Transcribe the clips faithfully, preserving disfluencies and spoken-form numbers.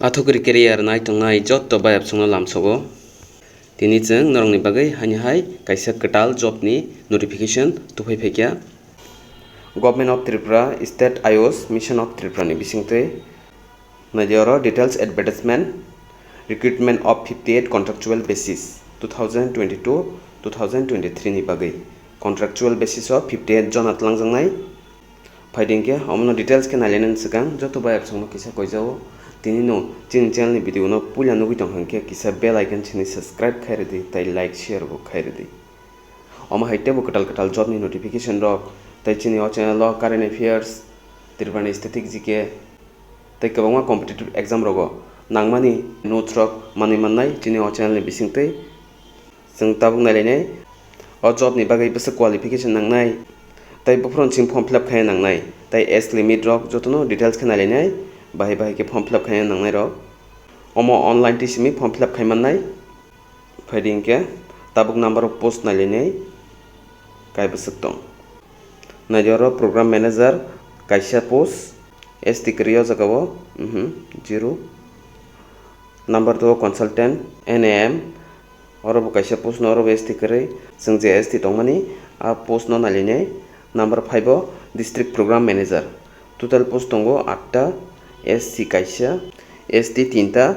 Athukri career nai tongnai jotto bayapsongno lamsogo. Tini chwng norokni bagwi haini hai kaisa kwtal job ni notification tuphai phaikha. Government of Tripura, State Ayush Mission of Tripura ni bisingtwi naidi oro details advertisement, recruitment of fifty eight contractual basis two thousand twenty two two thousand twenty three ni bagwi contractual basis o fifty eight jona twlangjaknai. Phaidi hinkhe omono details khe nailainani swkang joto bayapsongno kisa koijao. Tinino chini channel ni video no puila nugwi tongkha hinkhe kisa bell icon sini subscribe khai rwdi tei like share bo khai rwdi. Omo hai teibo kwtal kwtal job ni notification rok tei chini o channel o current affairs, Tripura ni static G K tei kwbangma competitive exam rogo nangmani notes rok manwi mannai chini o channel ni bisingtwi. Chwng tabuk nailainai o job ni bagwi bwswk qualification nangnai tei buphuruni simi form fill up khaina nangnai tei age limit rok jotono details khe nailainai, bahai bahai khe form fill up khaina nangnai rok. Omo online twi simi form fill up khai mannai. Phaidi hinkhe tabuk number of post nailainai kai bwswk tong. Naidi oro program manager kaisa post, S T kwrwi o jaga o, mhm, zero. Number two consultant, N A M, oro bo kaisa post no, oro bo S T kwrwi, chwng je S T tongmani, a post no nailainai. Number five o district program manager, total post tongo atta, S C kaisa, S T tinta,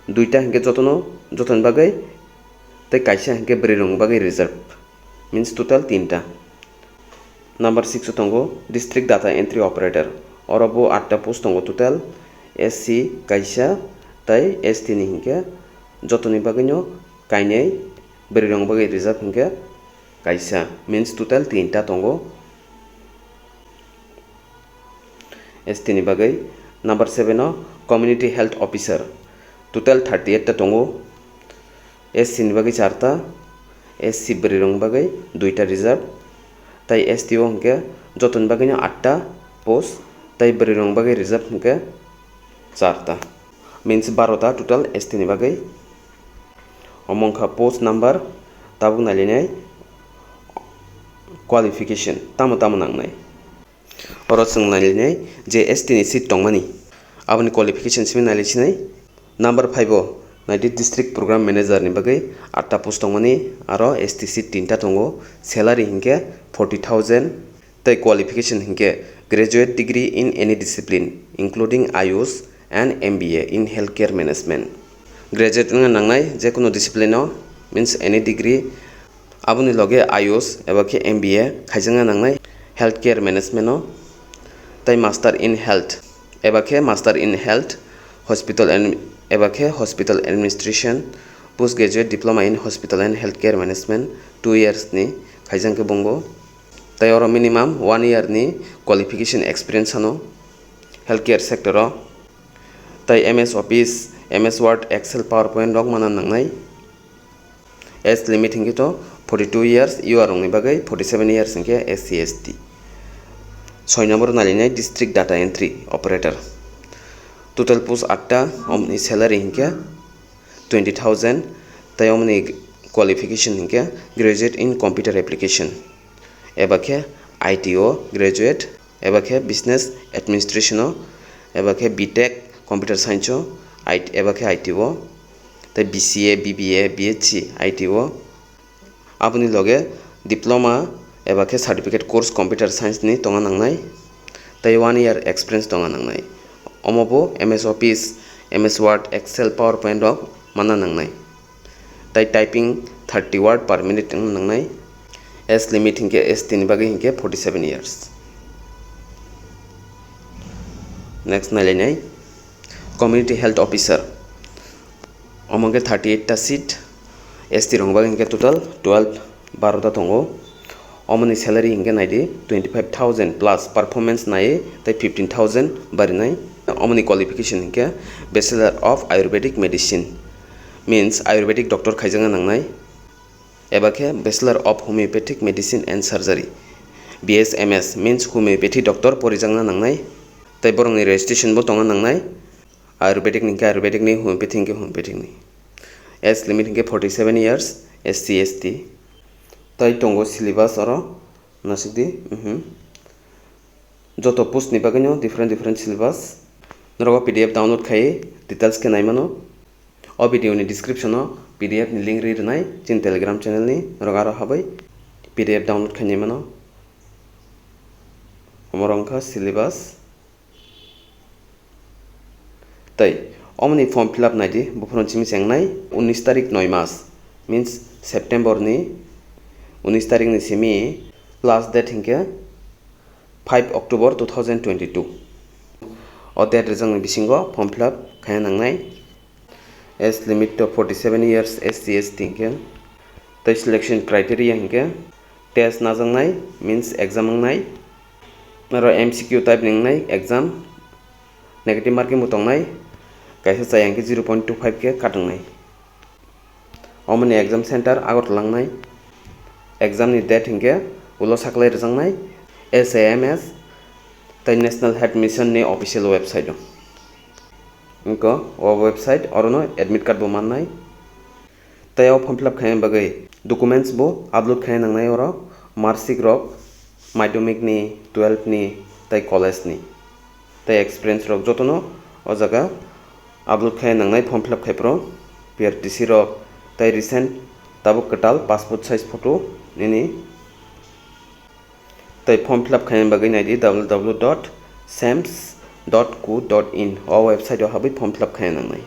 duita hinkhe jotono, jotoni bagwi, tei kaisa hinkhe bwrwi rokni bagwi reserve, means total tinta. Number six o tongo district data entry operator, oro bo atta post tongo total, S C kaisa tei S T ni hinkhe jotoni bagwino kainwi, bwrwi rokni bagwi reserve hinkhe kaisa, means total tinta tongo. S T ni bagwi. Number seven o community health officer, total thirty eight ta tongo. S C ni bagwi charta, S C bwrwi rokni bagwi duita reserve, tei S T o hinkhe jotoni bagwino atta post, tei bwrwi rokni bagwi reserve hinkhe charta, means barota total S T ni bagwi. Omo wngkha post number, tabuk nailainai qualification tamo tamo nangnai. Oro chwng nailainai je S T ni seat tongmani, aboni qualification simi nailaisinai. Number five o naidi district program manager ni bagwi atta post tongmani, aro S T seat tinta tongo, salary hinkhe forty thousand, tei qualification hinkhe graduate degree in any discipline including Ayush and M B A in healthcare management. Graduate wngna nangnai jekunu discipline o, means any degree, aboni loge Ayush eba khe M B A khaijakna nangnai healthcare management o, tei master in health eba khe master in health hospital and eba khe hospital administration, post graduate diploma in hospital and healthcare management two years ni khaijak khe bo wngo. Tei oro minimum one year ni qualification experience ano healthcare sector o. Tei M S Office, M S Word, Excel, PowerPoint rok mana nangnai. Age limit hinkhe to forty two years, U R rokni bagwi forty seven years hinkhe S C S T. Soi number nailainai district data entry operator. Total post atta, omni salary hinkhe twenty thousand, tei omni qualification hinkhe graduate in computer application, eba khe I T o graduate, eba khe business administration o, eba khe B Tech computer science o, I T, eba khe I T o, tei B C A, B B A, B S C I T o. Aboni loge diploma eba khe certificate course computer science ni tongna nangnai, tei one year experience tongna nangnai. Omo bo M S Office, M S Word, Excel, PowerPoint rok manna nangnai. Tei typing thirty word per minute wngna nangnai. Age limit hinkhe S T ni bagwi hinkhe forty seven years. Next nailainai community health officer. Omo hinkhe thirty eight ta seat, S T rokni bagwi hinkhe total twelve, baro ta tongo. Omoni salary hinkhe naidi twenty five thousand plus performance nai tei fifteen thousand barinai. Omoni qualification hinkhe Bachelor of Ayurvedic Medicine, means Ayurvedic doctor khaijakna nangnai, eba khe Bachelor of Homeopathic Medicine and Surgery, B S M S, means homeopathy doctor porijakna nangnai, tei borokni registration bo tongna nangnai. Ayurvedic ni hinkhe Ayurvedic ni, homeopathy hinkhe homeopathic ni. Age limit hinkhe forty seven years, S C, S T. Tai tongo syllabus oro, nasikdi, mhm. Joto post ni bagwino different different syllabus. Norok o P D F download khai details khe nai mano. O video ni description o P D F ni link ri rwnai chini Telegram channel ni, norok aro habai P D F download khai nai mano. Omo rok wngkha syllabus. Tei omoni form fill up naidi, buphuru simi chengnai unis tarik noi mas, means September ni unis tarik ni simi last date hinkhe five October two thousand twenty-two. O date rijak ni bisingo form fill up khaina nangnai. Age limit to forty-seven years, S C S T hinkhe. Tei selection criteria hinkhe test najaknai, means exam wngnai. Aro M C Q type ni wngnai exam. Negative marking bo tongnai. Kaisa chaya hinkhe zero point two five khe kat wngnai. Omoni exam center Agartala wngnai. Exam ni date hinkhe ulo saklai rwjaknai S A M S tei National Health Mission ni official website o. Wngkha o website, orono admit card bo mannai. Tei o form fill up khaina bagwi documents bo upload khaina nangnai oro, marksheet rok, madhyamik ni, twelve ni, tei college ni, tei experience rok jotono o jaga upload khaina nangnai form fill up khai phuru, P R T C rok, tei recent tabuk kwtal passport size photo nini. Tei form fill up khaina bagwi naidi W W W dot sams dot co dot in, o website o habwi form fill up khaina nangnai.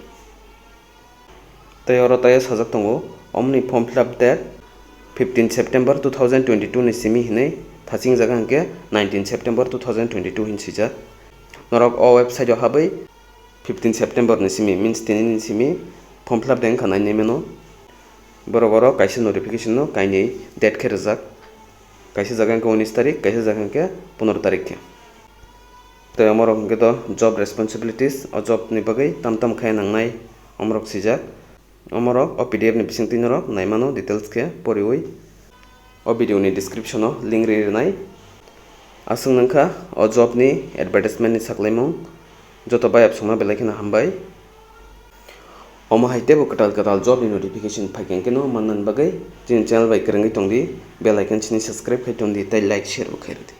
Tei oro tei sajak tongo, omoni form fill up date fifteen September two thousand twenty-two ni simi hinwi thachingjak, hinkhe nineteen September two thousand twenty-two hin swijak. Norok o website o habwi fifteen September ni simi, means tini ni simi form fill up de wngkha nai nai mano. Borok oro kaisa notification no kainwi date khe rwjak. Kaisa jaga hinkhe unis tarik, kaisa jaga hinkhe pondro tarik khe. Tei omorok hinkhe to job responsibilities, o job ni bagwi tam tam khaina nangnai omorok swijak. Omorok o P D F ni bisingtwi norok naimano details khe poriwi. O video ni description o link ri rwnai. Aswk nangkha o job ni advertisement ni saklaimung. Joto bai apsongma belai kheno hambai. Omo hai teibo kwtal kwtal job ni notification phaikha hinkhe no manna bagwi chini channel bai kwrwngwi tongdi, bell icon sini subscribe khai tongdi tei like share bo khai rwdi.